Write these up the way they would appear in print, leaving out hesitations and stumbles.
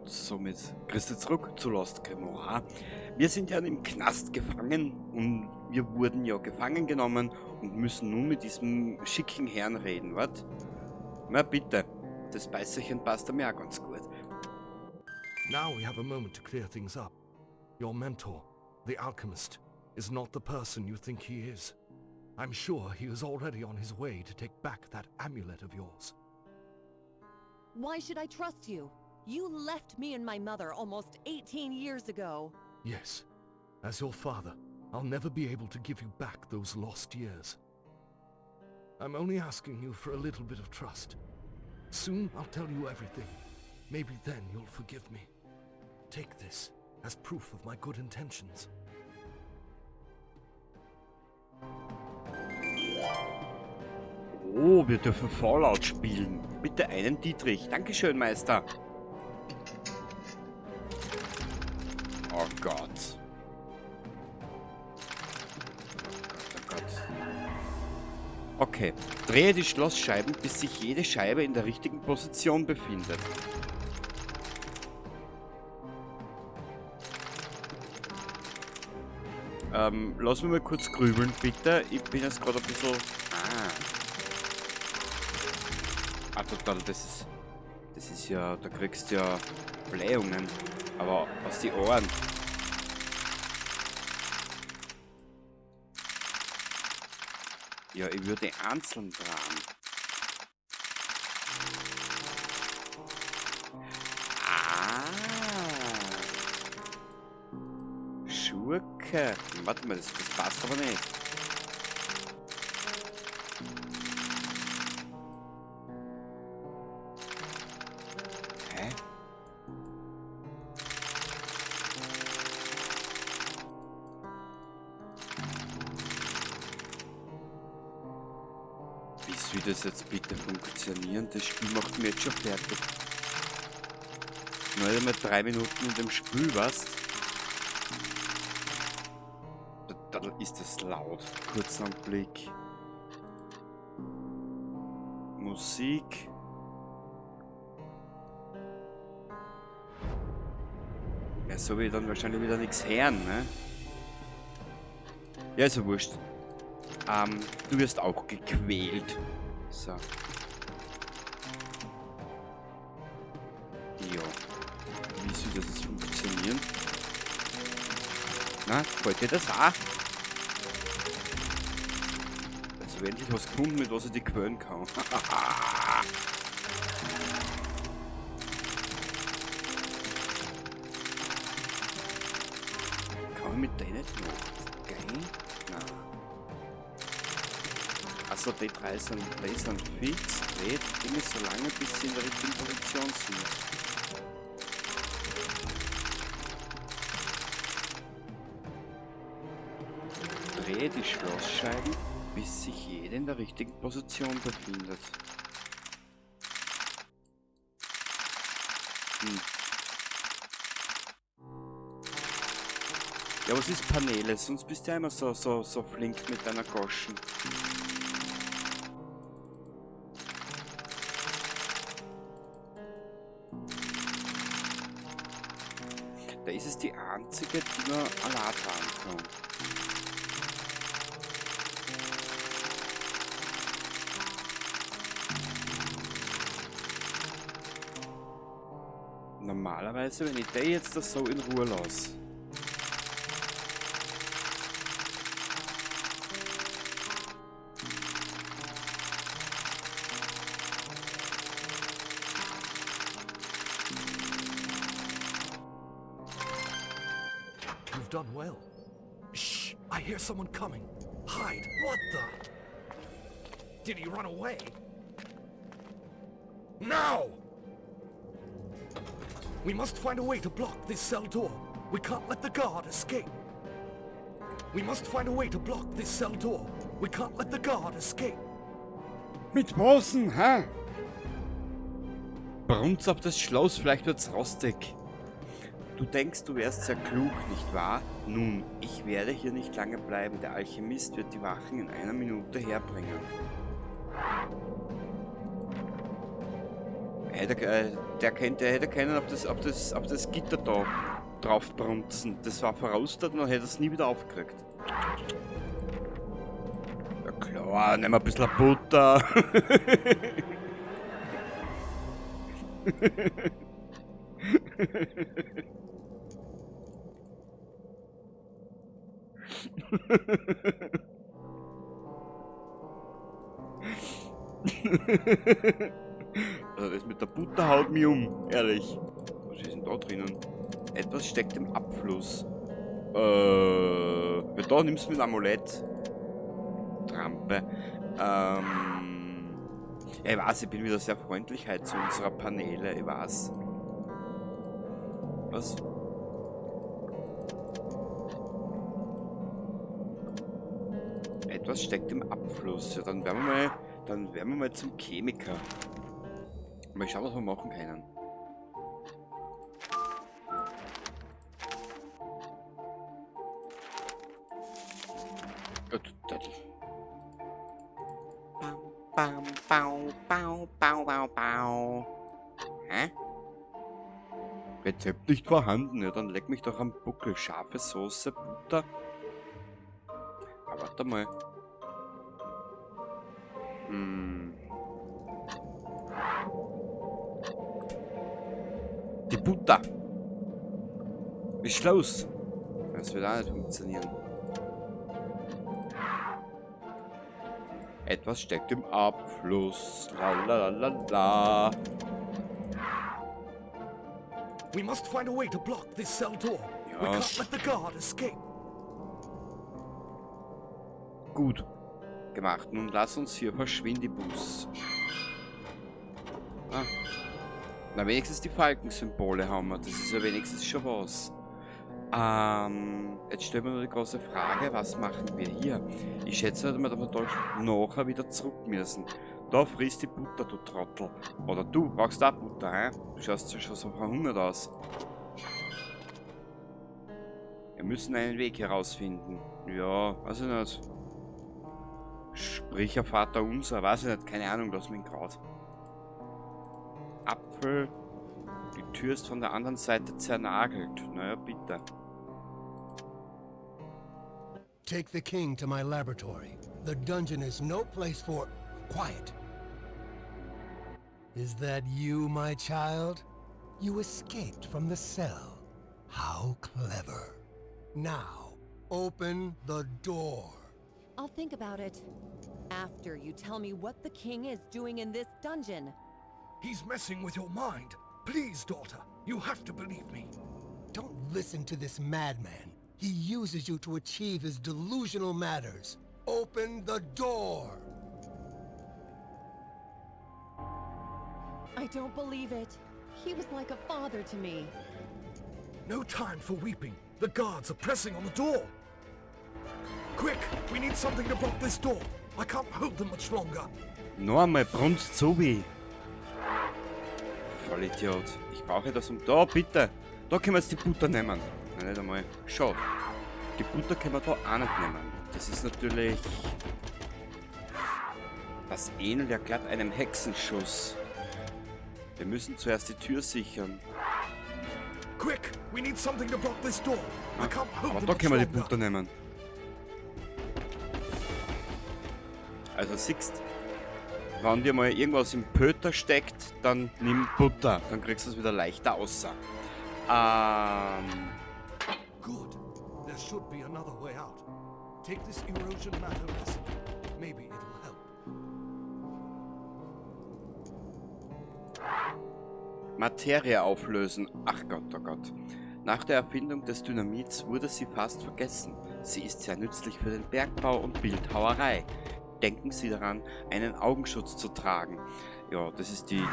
Und somit grüß dich zurück zu Lost Grimoire. Wir sind ja im Knast gefangen und wir wurden ja gefangen genommen und müssen nun mit diesem schicken Herrn reden, wat? Na bitte, das Beißerchen passt mir auch ganz gut. Now we have a moment to clear things up. Your mentor, the alchemist, is not the person you think he is. I'm sure he is already on his way to take back that amulet of yours. Why should I trust you? You left me and my mother almost 18 years ago. Yes, as your father, I'll never be able to give you back those lost years. I'm only asking you for a little bit of trust. Soon I'll tell you everything. Maybe then you'll forgive me. Take this as proof of my good intentions. Oh, wir dürfen Fallout spielen. Bitte einen Dietrich. Dankeschön, Meister. Oh Gott. Oh Gott, oh Gott. Okay. Drehe die Schlossscheiben, bis sich jede Scheibe in der richtigen Position befindet. Lass mich mal kurz grübeln, bitte. Ich bin jetzt gerade ein bisschen... Ah, total, das ist ja... Da kriegst du ja Blähungen. Aber aus die Ohren. Ja, ich würde einzeln dran. Ah. Schurke. Warte mal, das passt aber nicht. Hä? Wie soll das jetzt bitte funktionieren? Das Spiel macht mir jetzt schon fertig. Nur einmal 3 Minuten in dem Spiel, was? Da ist das laut. Kurzen Blick. Musik. Ja, so will ich dann wahrscheinlich wieder nichts hören, ne? Ja, ist ja wurscht. Du wirst auch gequält. So. Ja. Wie soll das jetzt funktionieren? Na, wollt ihr das auch? Also endlich was gefunden, mit was ich die quälen kann. Kann ich mit denen nicht noch gehen? Nein. Also die drei sind, die sind fix, dreht Dinge so lange, bis sie in der richtigen Position sind. Drehe die Schlossscheiben, bis sich jede in der richtigen Position befindet. Ja, was ist Paneele? Sonst bist du ja immer so flink mit deiner Goschen. Da ist es die einzige, die man allein tragen kann. Normalerweise, wenn ich die jetzt das so in Ruhe lasse. You've done well. Shh! I hear someone coming. Hide! What the? Did he run away? Now! We must find a way to block this cell door. We can't let the guard escape. We must find a way to block this cell door. We can't let the guard escape. Mit Posen, hä? Brunz auf das Schloss, vielleicht wird's rostig. Du denkst, du wärst sehr klug, nicht wahr? Nun, ich werde hier nicht lange bleiben. Der Alchemist wird die Wachen in einer Minute herbringen. Der hätte können auf das Gitter da draufbrunzen. Das war verrostet und dann hätte er es nie wieder aufgekriegt. Ja klar, nehmen wir ein bisschen Butter. Also das mit der Butter haut mich um, ehrlich. Was ist denn da drinnen? Etwas steckt im Abfluss. Ja, da nimmst du mit Amulett. Trampe. Ja, ich weiß, ich bin wieder sehr freundlich heute zu unserer Paneele, ich weiß. Was? Etwas steckt im Abfluss. Ja, dann werden wir mal zum Chemiker. Mal schauen, was wir machen können. Bam, bam, bau, bau, bau, bau. Hä? Rezept nicht vorhanden. Ja, dann leck mich doch am Buckel. Scharfe Soße, Butter. Aber warte mal. Die Butter. Ist los. Das wird auch nicht funktionieren. Etwas steckt im Abfluss. La la la la la. We must find a way to block this cell door. Ja. We can't let the guard escape. Gut gemacht. Nun lass uns hier verschwindibus. Ah. Na, wenigstens die Falkensymbole haben wir. Das ist ja wenigstens schon was. Jetzt stellen wir nur die große Frage, was machen wir hier? Ich schätze, dass wir da nachher wieder zurück müssen. Da frisst die Butter, du Trottel. Oder du brauchst auch Butter, hä? Du schaust ja schon so verhungert aus. Wir müssen einen Weg herausfinden. Ja, weiß ich nicht. Sprich, Vater unser, weiß ich nicht, keine Ahnung, lass mich in Kraut. Apfel. Die Tür ist von der anderen Seite zernagelt. Naja, bitte. Take the king to my laboratory. The dungeon is no place for... Quiet. Is that you, my child? You escaped from the cell. How clever. Now, open the door. I'll think about it. After you tell me what the king is doing in this dungeon. He's messing with your mind. Please, daughter, you have to believe me. Don't listen to this madman. He uses you to achieve his delusional matters. Open the door! I don't believe it. He was like a father to me. No time for weeping. The guards are pressing on the door. Quick, we need something to block this door. I can't hold them much longer. Noch einmal, brunst so wie. Vollidiot. Ich brauche das um... Da, bitte. Da können wir jetzt die Butter nehmen. Nein, nicht einmal. Schade. Die Butter können wir da auch nicht nehmen. Das ist natürlich... Das ähnelt ja glatt einem Hexenschuss. Wir müssen zuerst die Tür sichern. Quick, we need something to block this door. I can't hold Aber them da much können wir die longer. Butter nehmen. Also siehst, wenn dir mal irgendwas im Pöter steckt, dann nimm Butter. Dann kriegst du es wieder leichter außer. Good. There should be another way out. Take this erosion matter recipe. Maybe it'll help. Materie auflösen. Ach Gott, oh Gott. Nach der Erfindung des Dynamits wurde sie fast vergessen. Sie ist sehr nützlich für den Bergbau und Bildhauerei. Denken Sie daran, einen Augenschutz zu tragen. Ja, das ist die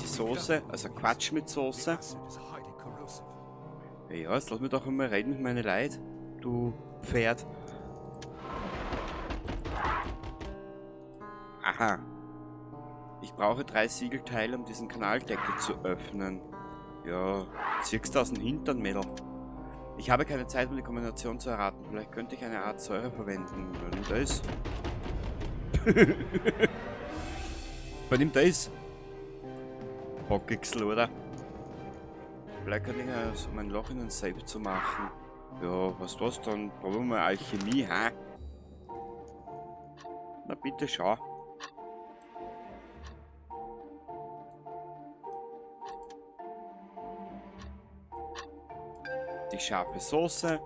Soße, also Quatsch mit Soße. Ja, jetzt lass mich doch einmal reden mit meinen Leuten, du Pferd. Aha. Ich brauche 3 Siegelteile, um diesen Kanaldeckel zu öffnen. Ja, ziehst du aus dem Hintern, Mädel. Ich habe keine Zeit, um die Kombination zu erraten. Vielleicht könnte ich eine Art Säure verwenden. Wer nimmt das? Wer nimmt das? Bockixel, oder? Vielleicht kann ich ja so ein Loch in den Safe zu machen. Ja, was das dann? Probieren wir Alchemie, hä? Na bitte schau. Die scharfe Soße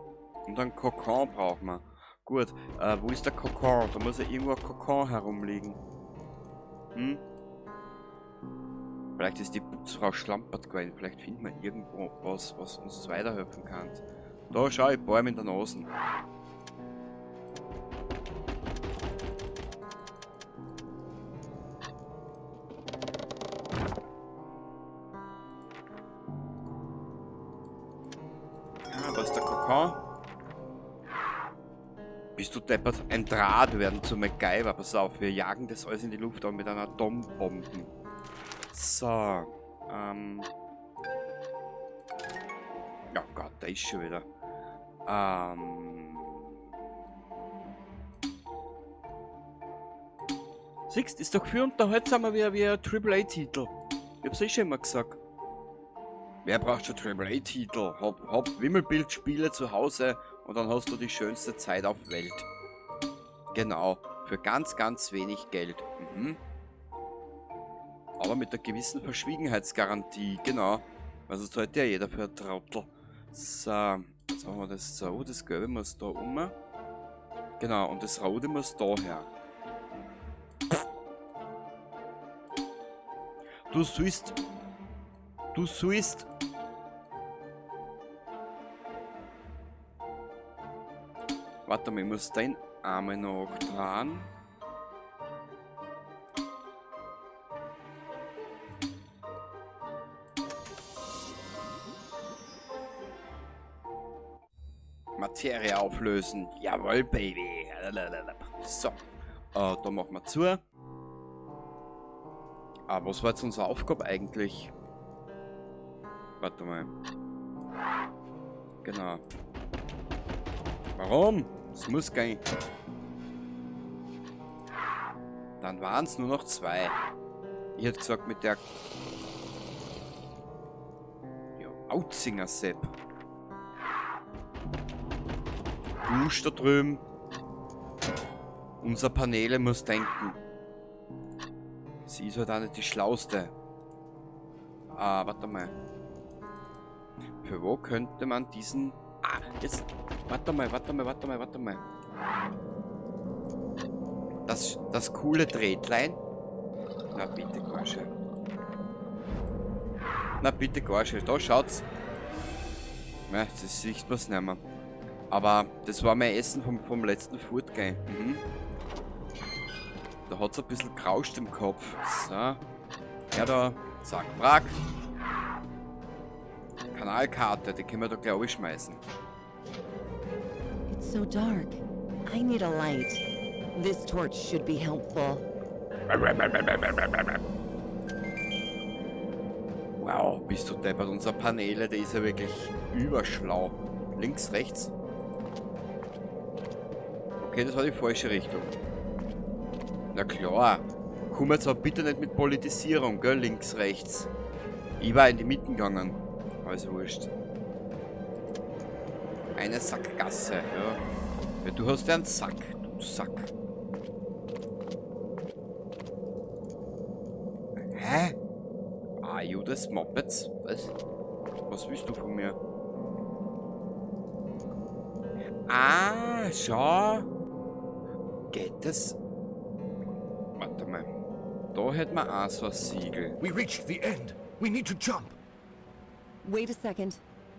und dann Kokon brauchen wir. Gut, wo ist der Kokon? Da muss ja irgendwo ein Kokon herumliegen. Hm? Vielleicht ist die Putzfrau schlampert gewesen. Vielleicht finden wir irgendwo was, was uns weiterhelfen kann. Da schau ich, Bäume in der Nase. Ah, da ist der Kokon. Bist du deppert? Ein Draht, wir werden zu MacGyver. Pass auf, wir jagen das alles in die Luft an mit einer Atombombe. So, Ja Gott, da ist schon wieder. Siehst, ist doch für unterhaltsamer wie ein Triple A-Titel. Ich hab's eh schon immer gesagt. Wer braucht schon Triple A-Titel? Hab Wimmelbildspiele zu Hause und dann hast du die schönste Zeit auf Welt. Genau, für ganz, ganz wenig Geld. Aber mit der gewissen Verschwiegenheitsgarantie, genau. Also zahlt ja jeder für ein Trottel. So, jetzt machen wir das so, das Gelbe muss da um. Genau, und das Rote muss da her. Du sollst... Du sollst... Warte mal, ich muss den Arm noch dran. Materie auflösen. Jawohl, Baby. So. Da machen wir zu. Ah, was war jetzt unsere Aufgabe eigentlich? Warte mal. Genau. Warum? Es muss gehen. Dann waren's nur noch 2. Ich hätte gesagt, mit der... Ja, Autzinger Sepp. Dusch da drüben. Unser Paneele muss denken. Sie ist halt auch nicht die Schlauste. Ah, warte mal. Für wo könnte man diesen... Ah, jetzt... Warte mal, warte mal, warte mal, warte mal. Das coole Drähtlein. Na bitte, Gorsche. Na bitte, Gorsche. Da schaut's. Na, das sieht man's nicht mehr. Aber das war mein Essen vom letzten Fortgehen. Da hat's ein bisschen gerauscht im Kopf. So. Ja, da. Zack, brack. Kanalkarte, die können wir da gleich schmeißen. It's so dark. I need a light. This torch should be helpful. Wow, bist du deppert. Unser Paneele, der ist ja wirklich überschlau. Links, rechts. Okay, das war die falsche Richtung. Na klar. Komm jetzt aber bitte nicht mit Politisierung, gell? Links, rechts. Ich war in die Mitte gegangen. Alles wurscht. Eine Sackgasse, ja. Ja, du hast ja einen Sack, du Sack. Hä? Are you das Mopeds? Was? Was willst du von mir? Ah, schau. Geht das? Warte mal. Da hätten wir auch so ein Siegel. We reached the end. We need to jump. Wait a second.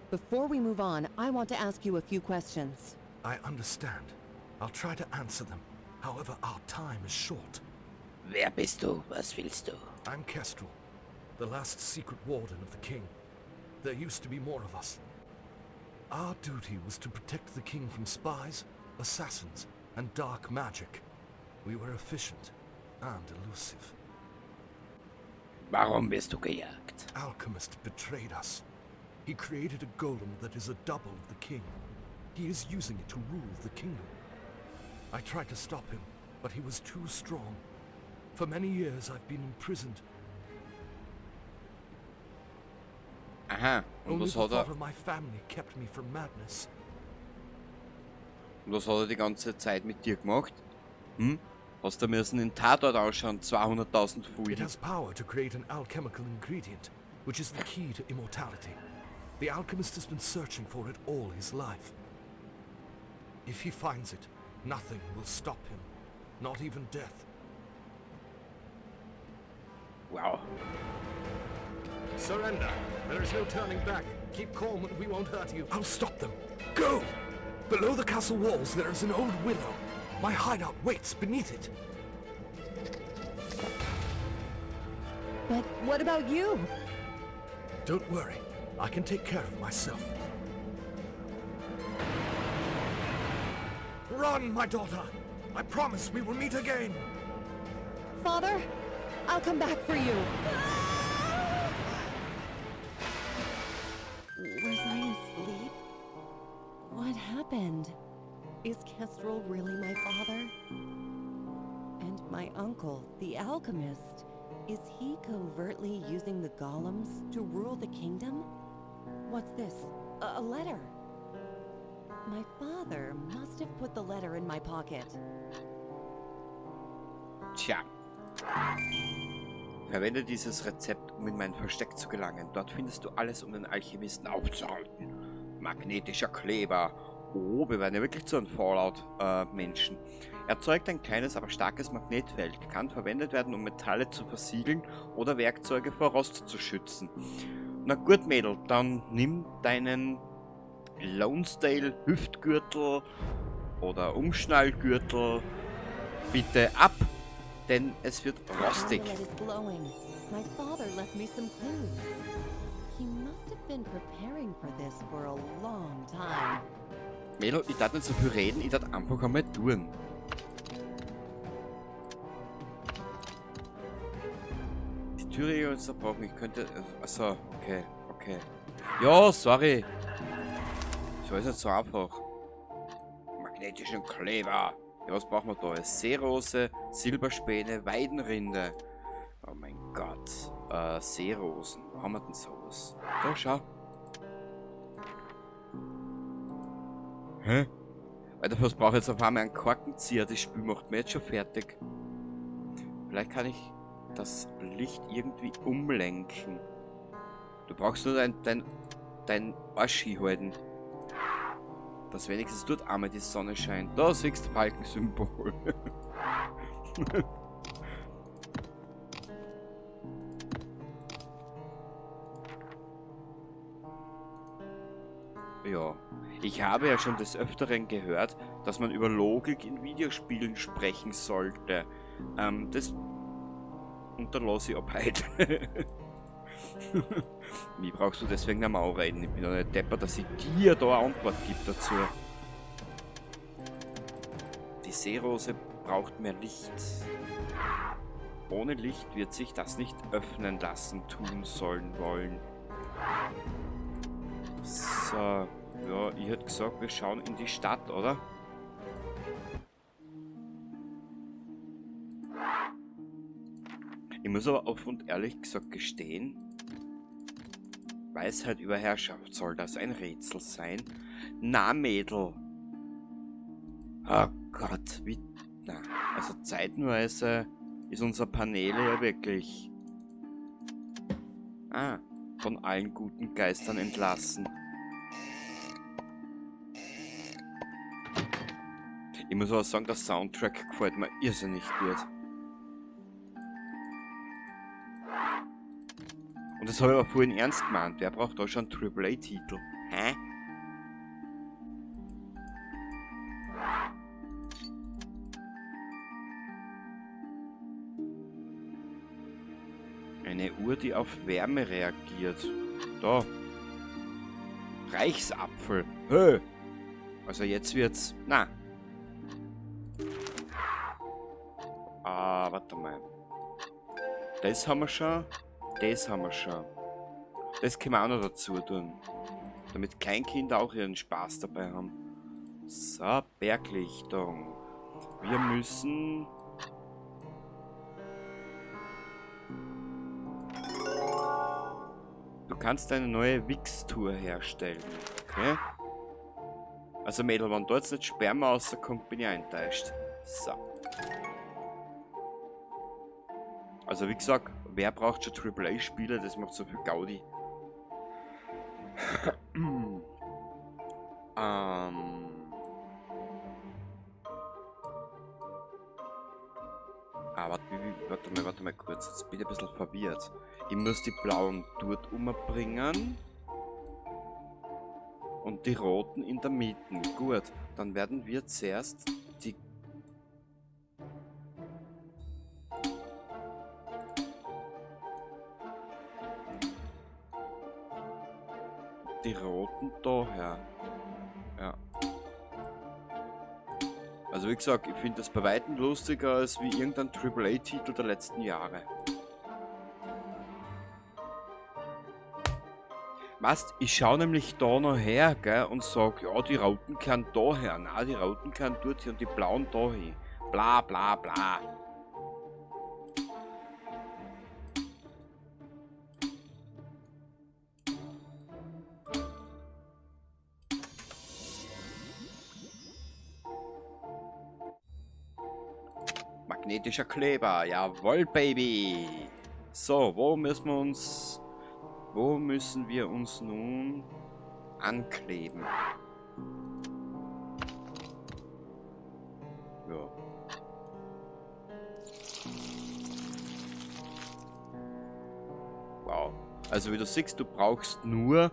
Before we move on, I want to ask you a few questions. I understand. I'll try to answer them. However, our time is short. Wer bist du? Was willst du? I'm Kestrel, the last secret warden of the king. There used to be more of us. Our duty was to protect the king from spies, assassins, and dark magic. We were efficient and elusive. Warum bist du gejagt? Alchemist betrayed us. He created a golem that is a double of the king. He is using it to rule the kingdom. I tried to stop him, but he was too strong. For many years I've been imprisoned. Aha, und Only was the hat thought of my family kept me from madness. Und was hat er die ganze Zeit mit dir gemacht? Hm? Hast du müssen den Tatort ausschauen, 200.000 It Folgen. has power to create an alchemical ingredient, which is the key to immortality. The alchemist has been searching for it all his life. If he finds it, nothing will stop him. Not even death. Wow. Surrender! There is no turning back. Keep calm and we won't hurt you. I'll stop them. Go! Below the castle walls there is an old willow. My hideout waits beneath it. But what about you? Don't worry. I can take care of myself. Run, my daughter! I promise we will meet again! Father, I'll come back for you. Was I asleep? What happened? Is Kestrel really my father? And my uncle, the alchemist, is he covertly using the golems to rule the kingdom? What's this? A letter. My father must have put the letter in my pocket. Tja. Verwende dieses Rezept, um in mein Versteck zu gelangen. Dort findest du alles, um den Alchemisten aufzuhalten. Magnetischer Kleber. Oh, wir werden ja wirklich zu einem Fallout-Menschen. Erzeugt ein kleines, aber starkes Magnetfeld. Kann verwendet werden, um Metalle zu versiegeln oder Werkzeuge vor Rost zu schützen. Na gut, Mädel, dann nimm deinen Lonsdale Hüftgürtel oder Umschnallgürtel bitte ab, denn es wird The rostig. amulet is glowing. My father left me some clues. He must have been preparing for this for a long time. Mädel, ich darf nicht so viel reden, ich darf einfach einmal tun. Die Türe ist zerbrochen, ich könnte... Achso, okay, okay. Ja, sorry. Ich weiß nicht so einfach. Magnetischen Kleber. Ja, was brauchen wir da? Seerose, Silberspäne, Weidenrinde. Oh mein Gott. Seerosen. Wo haben wir denn sowas? Da, schau. Hä? Alter, was brauche ich jetzt auf einmal einen Korkenzieher? Das Spiel macht mir jetzt schon fertig. Vielleicht kann ich das Licht irgendwie umlenken. Du brauchst nur dein Arsch hinhalten. Dass wenigstens dort einmal die Sonne scheint. Da siehst du Falkensymbol. Ja. Ich habe ja schon des Öfteren gehört, dass man über Logik in Videospielen sprechen sollte. Das unterlasse ich ab heute. Wie brauchst du deswegen nicht mehr anreden? Ich bin doch nicht deppert, dass ich dir da eine Antwort gebe dazu. Die Seerose braucht mehr Licht. Ohne Licht wird sich das nicht öffnen lassen, tun sollen, wollen. So, ja, ich hätte gesagt, wir schauen in die Stadt, oder? Ich muss aber offen und ehrlich gesagt gestehen, Weisheit über Herrschaft, soll das ein Rätsel sein? Na, Mädel! Oh Gott, wie... Na, also zeitenweise ist unser Panele ja wirklich... Ah, von allen guten Geistern entlassen. Ich muss aber sagen, der Soundtrack gefällt mir irrsinnig gut. Und das habe ich aber vorhin ernst gemeint. Wer braucht da schon einen Triple A-Titel? Hä? Eine Uhr, die auf Wärme reagiert. Da. Reichsapfel. Hö. Also jetzt wird's... Na. Ah, warte mal. Das haben wir schon. Das haben wir schon. Das können wir auch noch dazu tun. Damit Kleinkinder auch ihren Spaß dabei haben. So, Berglichtung. Wir müssen... Du kannst eine neue Wichstour herstellen. Okay. Also Mädel, wenn da jetzt nicht Sperma rauskommt, bin ich enttäuscht. So. Also wie gesagt, wer braucht schon AAA-Spiele? Das macht so viel Gaudi. Ah, warte mal kurz. Jetzt bin ich ein bisschen verwirrt. Ich muss die blauen dort umbringen. Und die roten in der Mitte. Gut, dann werden wir zuerst die... Die roten daher. Ja. Also wie gesagt, ich finde das bei weitem lustiger als wie irgendein AAA-Titel der letzten Jahre. Weißt, ich schau nämlich da noch her, gell, und sag, ja, die roten kehren daher, na, die roten kehren dort hin und die blauen dahin. Bla bla bla. Magnetischer Kleber, jawohl, Baby. So, wo müssen wir uns nun ankleben? Ja. Wow. Also wie du siehst, du brauchst nur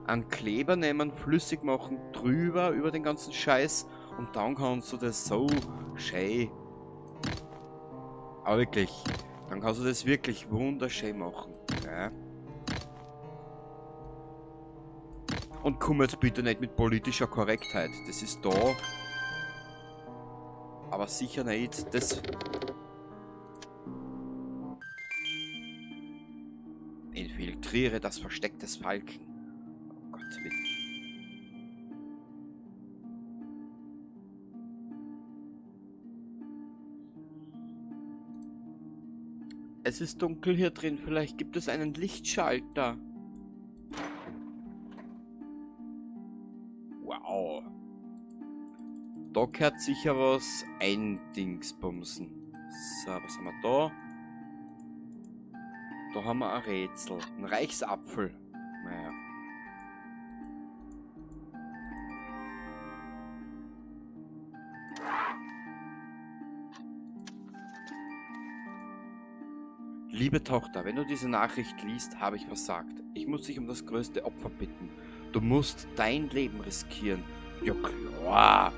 einen Kleber nehmen, flüssig machen, drüber über den ganzen Scheiß und dann kannst du das so schön. Aber wirklich, dann kannst du das wirklich wunderschön machen. Ja. Und komm jetzt bitte nicht mit politischer Korrektheit. Das ist da. Aber sicher nicht. Das. Infiltriere das Versteck des Falken. Oh Gott, bitte. Es ist dunkel hier drin. Vielleicht gibt es einen Lichtschalter. Wow. Da gehört sicher was ein Dingsbumsen. So, was haben wir da? Da haben wir ein Rätsel. Ein Reichsapfel. Naja. Liebe Tochter, wenn du diese Nachricht liest, habe ich versagt. Ich muss dich um das größte Opfer bitten. Du musst dein Leben riskieren. Ja klar.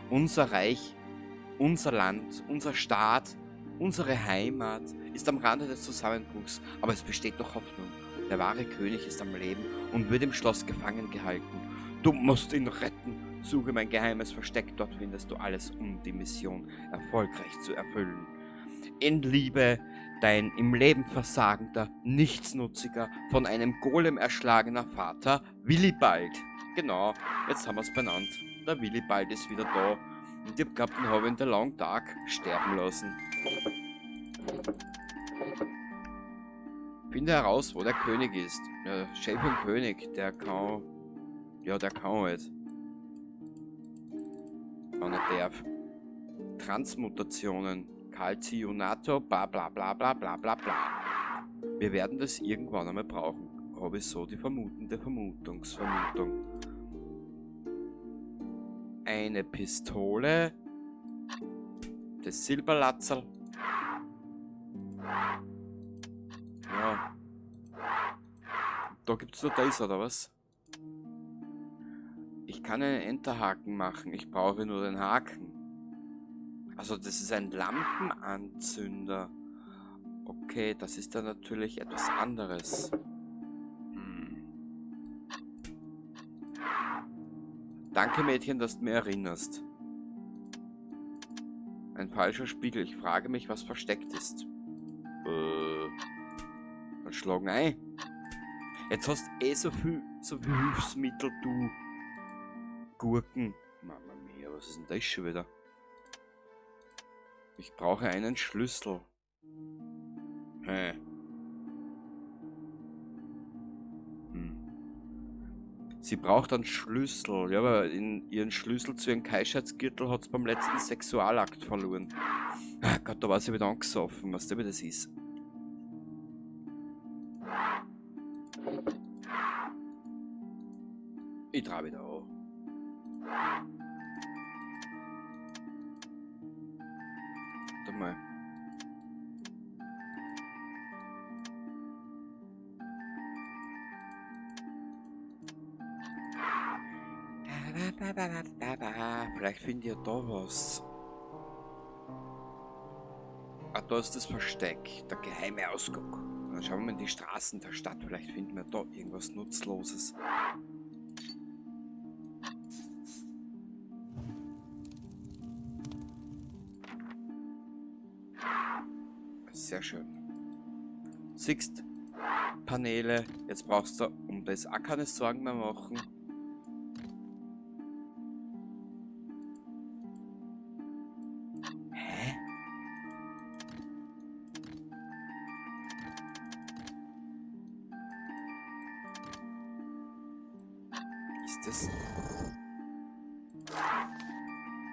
Unser Reich, unser Land, unser Staat, unsere Heimat ist am Rande des Zusammenbruchs, aber es besteht noch Hoffnung. Der wahre König ist am Leben und wird im Schloss gefangen gehalten. Du musst ihn retten. Suche mein geheimes Versteck, dort findest du alles, um die Mission erfolgreich zu erfüllen. In Liebe, dein im Leben versagender, nichtsnutziger, von einem Golem erschlagener Vater Willibald. Genau, jetzt haben wir's benannt. Der Willibald ist wieder da. Und ich hab gehabt, den hab ich in der Long Dark sterben lassen. Finde heraus, wo der König ist. Ja, Chef und König, der kann... Ja, der kann halt. Wenn er darf. Transmutationen. Calcionato, bla bla bla bla bla bla bla. Wir werden das irgendwann einmal brauchen. Habe ich so die vermutende Vermutungsvermutung. Eine Pistole. Das Silberlatzerl. Ja. Da gibt's nur das, oder was? Ich kann einen Enterhaken machen. Ich brauche nur den Haken. Also das ist ein Lampenanzünder. Okay, das ist dann natürlich etwas anderes. Danke, Mädchen, dass du mir erinnerst. Ein falscher Spiegel. Ich frage mich, was versteckt ist. Dann schlagen ein. Jetzt hast du eh so viel Hilfsmittel, du Gurken. Mama mia, was ist denn das schon wieder? Ich brauche einen Schlüssel. Hä? Sie braucht einen Schlüssel. Ja, aber ihren Schlüssel zu ihrem Kaiserschaftsgürtel hat sie beim letzten Sexualakt verloren. Ach Gott, da war sie wieder angesoffen. Was denn, wie das ist? Ich trau wieder an. Warte mal. Vielleicht finde ich ja da was. Ah, da ist das Versteck, der geheime Ausguck. Dann schauen wir mal in die Straßen der Stadt. Vielleicht finden wir da irgendwas Nutzloses. Sehr schön. Siehst, Paneele. Jetzt brauchst du um das auch keine Sorgen mehr machen. Hä? Ist das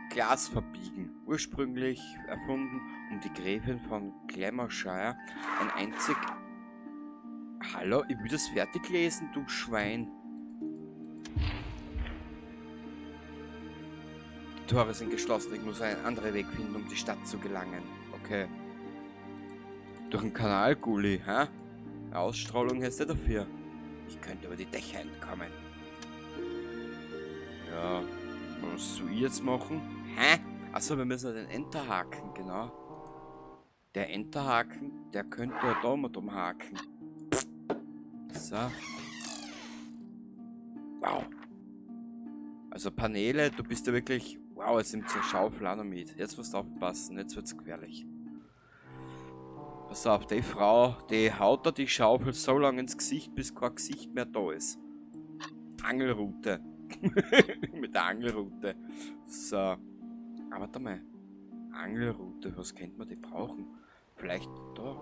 Glas verbiegen? Ursprünglich erfunden, um die Gräfin von Glamorshire ein einzig... Hallo, ich will das fertig lesen, du Schwein. Die Tore sind geschlossen, ich muss einen anderen Weg finden, um die Stadt zu gelangen. Okay. Durch den Kanal, Gulli, hä? Ausstrahlung hast du dafür. Ich könnte über die Dächer entkommen. Ja, was soll ich jetzt machen? Hä? Achso, wir müssen ja den Enterhaken, genau. Der Enterhaken, der könnte ja da mal drum haken. So. Wow. Also Paneele, du bist ja wirklich... Wow, jetzt nimmt zur Schaufel auch noch mit. Jetzt musst du aufpassen, jetzt wird's gefährlich. Pass auf, die Frau, die haut da die Schaufel so lange ins Gesicht, bis kein Gesicht mehr da ist. Angelrute. Mit der Angelrute. So. Aber warte mal. Angelrute, was könnte man die brauchen? Vielleicht da.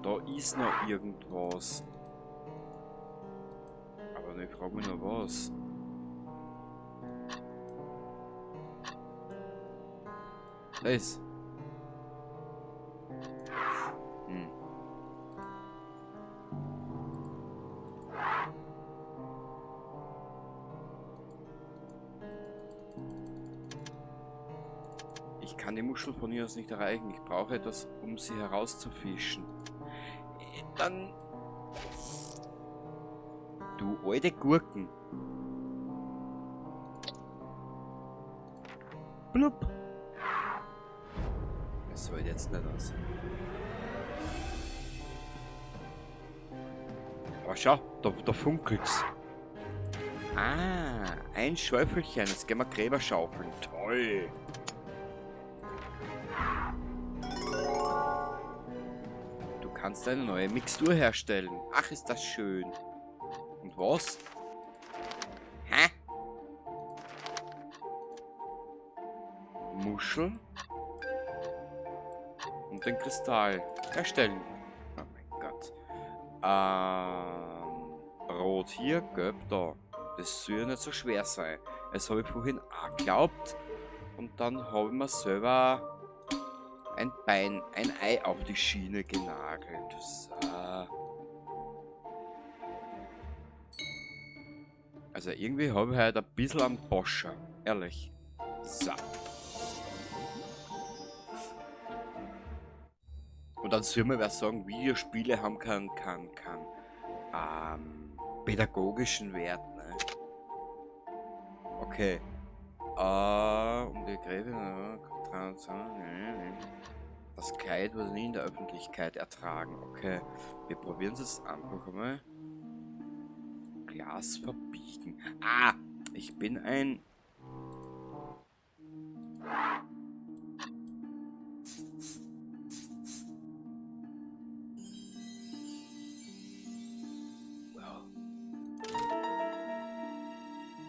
Da ist noch irgendwas. Aber ich frag mich noch was. Da ist. Ich kann die Muschel von hier aus nicht erreichen. Ich brauche etwas, um sie herauszufischen. Dann... Du alte Gurken. Blub. Das soll jetzt nicht aus. Aber schau, da funkelt's. Ah, ein Schäufelchen. Jetzt gehen wir Gräber schaufeln. Toll. Du kannst eine neue Mixtur herstellen. Ach, ist das schön. Und was? Hä? Muschel? Und den Kristall herstellen. Oh mein Gott. Rot hier, gelb da. Das soll ja nicht so schwer sein. Das habe ich vorhin auch geglaubt. Und dann habe ich mir selber ein Bein, ein Ei auf die Schiene genagelt. So. Also irgendwie habe ich heute ein bisschen am Boscher. Ehrlich. So. Und dann soll mir wer sagen, Videospiele haben keinen pädagogischen Wert, ne? Okay. Um die Gräfin, das Kleid wurde nie in der Öffentlichkeit ertragen. Okay. Wir probieren es jetzt einfach mal. Glas verbiegen. Ah! Ich bin ein...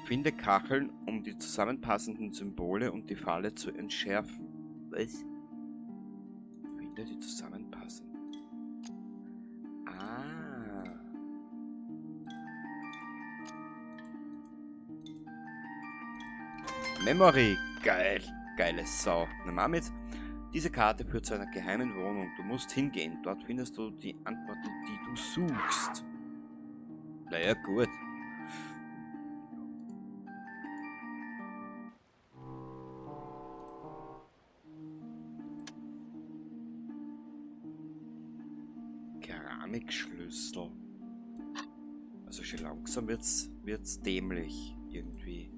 Finde Kacheln, um die zusammenpassenden Symbole und die Falle zu entschärfen. Was? Finde die zusammenpassenden. Memory. Geil. Geile Sau. Na, mal mit. Diese Karte führt zu einer geheimen Wohnung. Du musst hingehen. Dort findest du die Antworten, die du suchst. Naja, gut. Keramikschlüssel. Also schon langsam wird's dämlich irgendwie.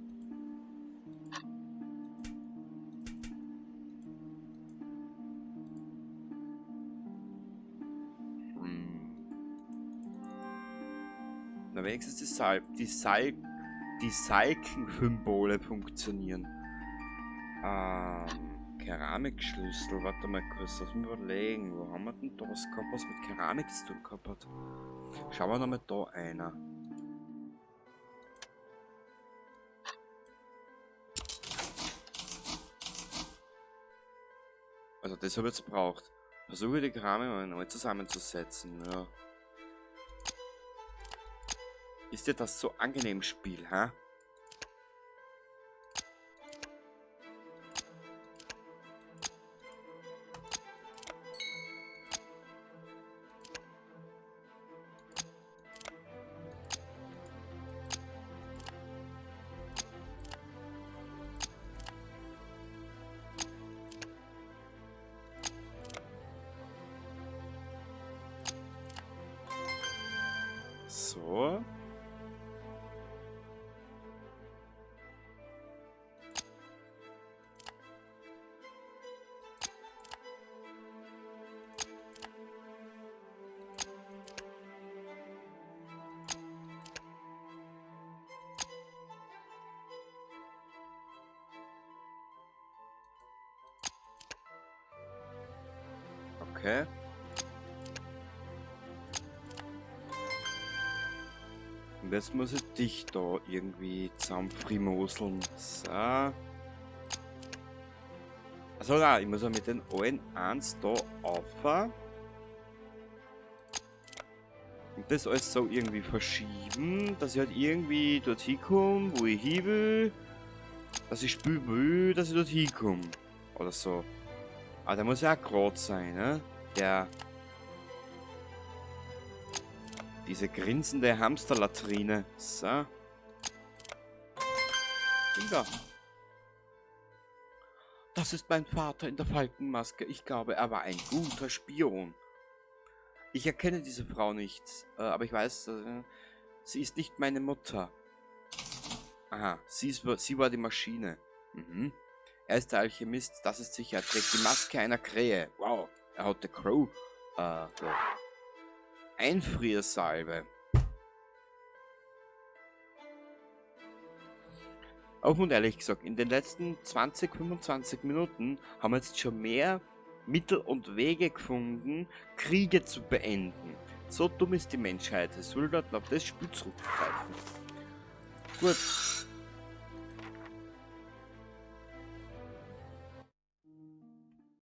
Na, wenigstens die Salkensymbole funktionieren. Keramikschlüssel, warte mal kurz, lass mich überlegen, wo haben wir denn da was gehabt, was mit Keramik zu tun gehabt hat? Schauen wir nochmal da einer. Also das habe ich jetzt gebraucht. Versuche die Keramik mal neu zusammenzusetzen, ja. Ist dir das so angenehm, Spiel, hä? So. Okay. Und jetzt muss ich dich da irgendwie zusammenfrimoseln. So. Also nein, ich muss ja mit den allen 1 da auffahren. Und das alles so irgendwie verschieben, dass ich halt irgendwie dorthin komme, wo ich hin will. Dass ich spielen will, dass ich dorthin komme. Oder so. Aber der muss ja auch grad sein, ne? Der... Diese grinsende Hamsterlatrine. So. Bingo. Das ist mein Vater in der Falkenmaske. Ich glaube, er war ein guter Spion. Ich erkenne diese Frau nicht, aber ich weiß, sie ist nicht meine Mutter. Aha, sie war die Maschine. Mhm. Er ist der Alchemist, das ist sicher. Er trägt die Maske einer Krähe. Wow, er hat The Crow. So. Einfriersalbe. Auch und ehrlich gesagt, in den letzten 20, 25 Minuten haben wir jetzt schon mehr Mittel und Wege gefunden, Kriege zu beenden. So dumm ist die Menschheit. Es will dort auf das Spiel zurückgreifen. Gut.